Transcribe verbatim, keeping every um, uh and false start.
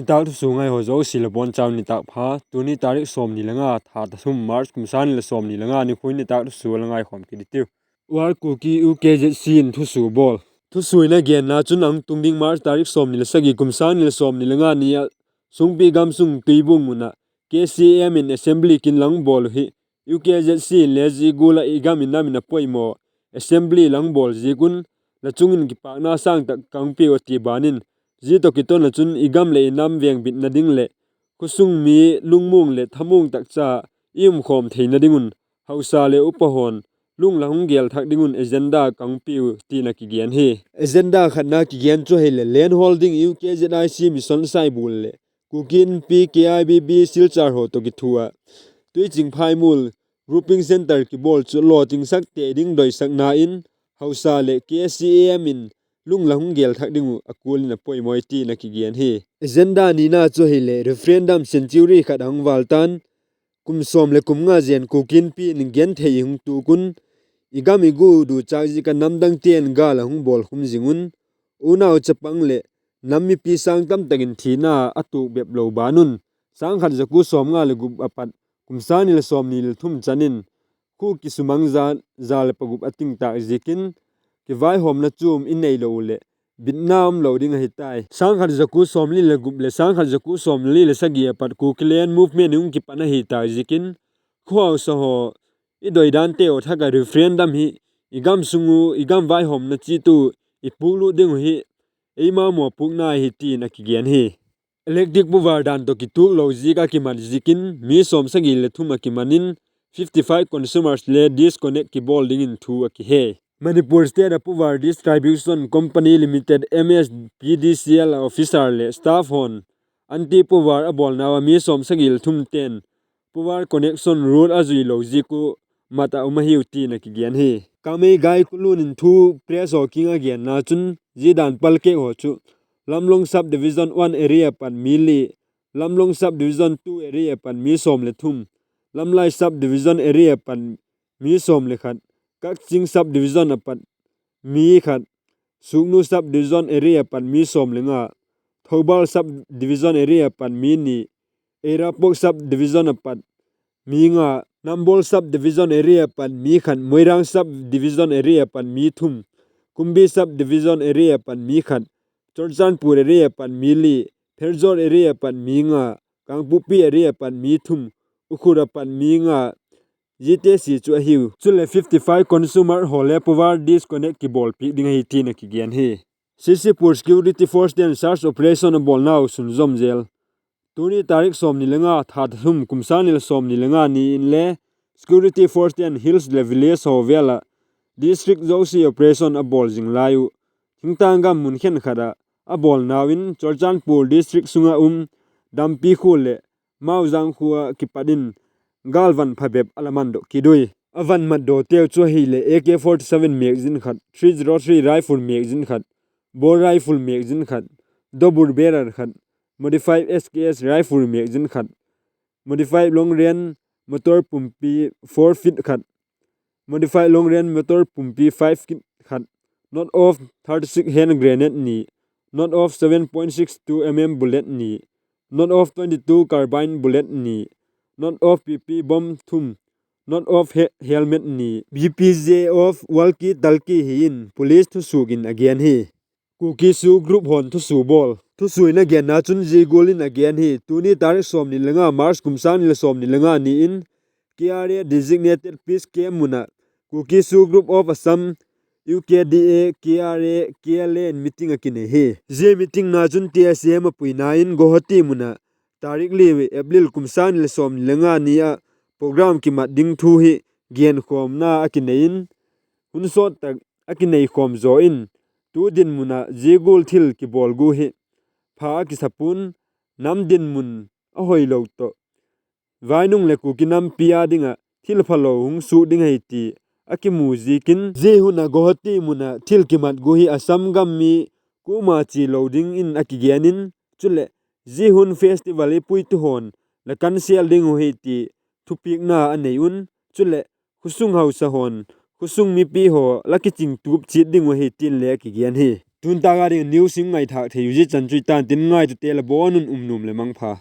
Nitâk thusua ngai haw zosia la bawn chau nitâk pha. Tuni tarik sawmni le nga, tha thum, March, kum sâng ni le sawmni le nga nikhua in nitâk thusua la ngaikhawm kit i tiu. War Kuki U K Z C in thusua bawl. Thusua in a genna chun a hung tung ding March tarik sawmni le sagi, kum sâng ni le sawmni le nga ni ah Sungpi gamsung Tuibung mun ah K C A M in assembly kin la hung bawl uh hi, U K Z C in le zia gual ah i gam i nam in a poimaw assembly la hung bawl ziak un, la chung in kipâkna sâng tak ka hung piau a ti ban in, zia tawh kiton ah chun i gam leh i nam vengbitna ding leh khawsung mi lungmuang leh thamuang tak cha i umkhawm theina ding un, hausa leh upa haw'n lung la hung gel thak ding un agenda ka hung piau, tin a kigen hi. Agenda khatna kigen chu ahileh, land holding U K Z I C Mission Saibul leh Kuki Inpi K I B B Silchar haw tawh kithu ah, Tuiching Phaimual grouping centre kibawl chu lawchingsak tei ding doisakna in, hausa leh K C A M in lung la hung gel thak ding uh a kual in a poimaw i tin a kigen hi. Agenda nina chu ahileh, referendum century khat a hung vâl ta'n, kum sawm leh kum nga zen Kuki Inpi in genthei i hung tuak un, i gam i gu duchâk ziak ah namdangte'n gâl a hung bawlkhum zing un, unau chapang leh nam mipi sâng tam tak in thina a tuak bep lo ban un, sâng khat za kua sawmnga leh gup a pat kum sâng ni leh sawmni leh thum chan in khua kisumang za, za leh pagup a ting tâk ziakin, kivaihawmna chuam i neilo uh leh bitna um lo ding ahi tai. Sâng khat za kua sawmli leh gup leh sâng khat za kua sawmli leh sagi a pat Kukiland movement i hung kipan ahi tâk ziakin, khua hausa haw, i doidante haw thak ah referendum hi i gam sung uh, i gam vaihawmna chiat uh i puklut ding uh hi eima mawpuakna ahi tin a kigen hi. Electric power dan tawh kituak lo ziak a kimat ziakin mi sawmsagi leh thum a kiman in fifty five consumers le disconnect kibawl dingin thu a kihe. Manipur State a Power Distribution Company Limited, M S P D C L, a officer leh staff haw'n anti power a bawlnau ah mi sawmsagi leh thumte'n power connection road a zui lo ziak uh mat ah um ahiu tin a kigen hi. Kamei Gaikulun in thu press haw kiang a genna chun, zia dan palkek haw chu Lamlong Sub Division one area a pat mi li, Lamlong Sub Division two area a pat mi sawm leh thum, Lamlai Sub Division area a pat mi sawm leh khat, Kakching Sub Division a pat mi khat, Sugnu Sub Division area a pat mi sawm leh nga, Thoubal Sub Division area a pat mi ni, Eirapok Sub Division a pat mi nga, Nambol Sub Division area a pat mi khat, Moirang Sub Division area a pat mi thum, Kumbi Sub Division area a pat mi khat, Churachandpur area a pat mi li, Pherzawl area a pat mi nga, Kangpokpi area a pat mi thum, Ukhrul a pat mi nga, ziate sia chu ahiu. Chuleh fifty five consumer haw le power disconnect kibawlpiak ding ahi tin a kigen hi. C C Pur security force te'n search operation a bawlnau sunzawm zel. Tuni tarik sawmni le nga, tha thum, kum sâng ni leh sawmni le nga ni inle security force te'n hills leh village haw vêl ah district zosia operation a bawl zing lai uh. Thingtang gam mun khenkhat ah a bawlnau in Churachandpur district sung ah um Dampi khua leh Mauzang khua ah kipat in gâlvan phabep a la mandok kit ui. A van matdawteu chu ahileh A K forty-seven magazine khat, three zero three rifle magazine khat, bore rifle magazine khat, double barrel khat, modified S K S rifle magazine khat, modified long range mortar pumpi four feet khat, modified long range mortar pumpi five feet khat, not of thirty-six hand grenade ni, not of seven point six two M M bullet ni, not of twenty-two carbine bullet ni, not of P P bomb thum, not of he-, helmet ni, B P J of walkie talkie hi in police thusuak in a gen hi. Kuki SoO group haw'n thusua bawl. Thusua in a genna chun zia gual in a gen hi: Tuni tarik sawmni le nga March kum sâng ni leh sawmni le nga ni in K R A designated peace camp mun ah Kuki SoO Group of Assam, U K D A, K R A, K L A in meeting a kinei hi. Zia meeting na chun T S M a puina in Guwahati mun ah tarik li April kum sâng ni leh sawmni le nga ni ah program kimat ding thu hi genkhawmna a kinei in, hun sawt tak a kinei khawm zaw in, tu dinmun ah zia gual thil kibawl gu hi pha a kisa pua'n, nam dinmun a hoilo tawh vainung leh Kuki nampi â ding ah thil phalo hung suak ding ahi ti a kimu ziakin, zia hun ah Guwahati mun ah thil kimat gu hi Assam gam mi kuama chia lo dingin a kigen in, chuleh zia hun festival i puitu haw'n la cancel ding uh hi ti thupiakna a nei un, chuleh khawsung hausa haw'n khawsung mipi haw la kichingtup chiat ding uh hi tin le a kigen hi. Tun tak a ding news in ngaithâk thei u zia chan chu i tan tin, ngaitute la bawn un um nuam leh mangpha.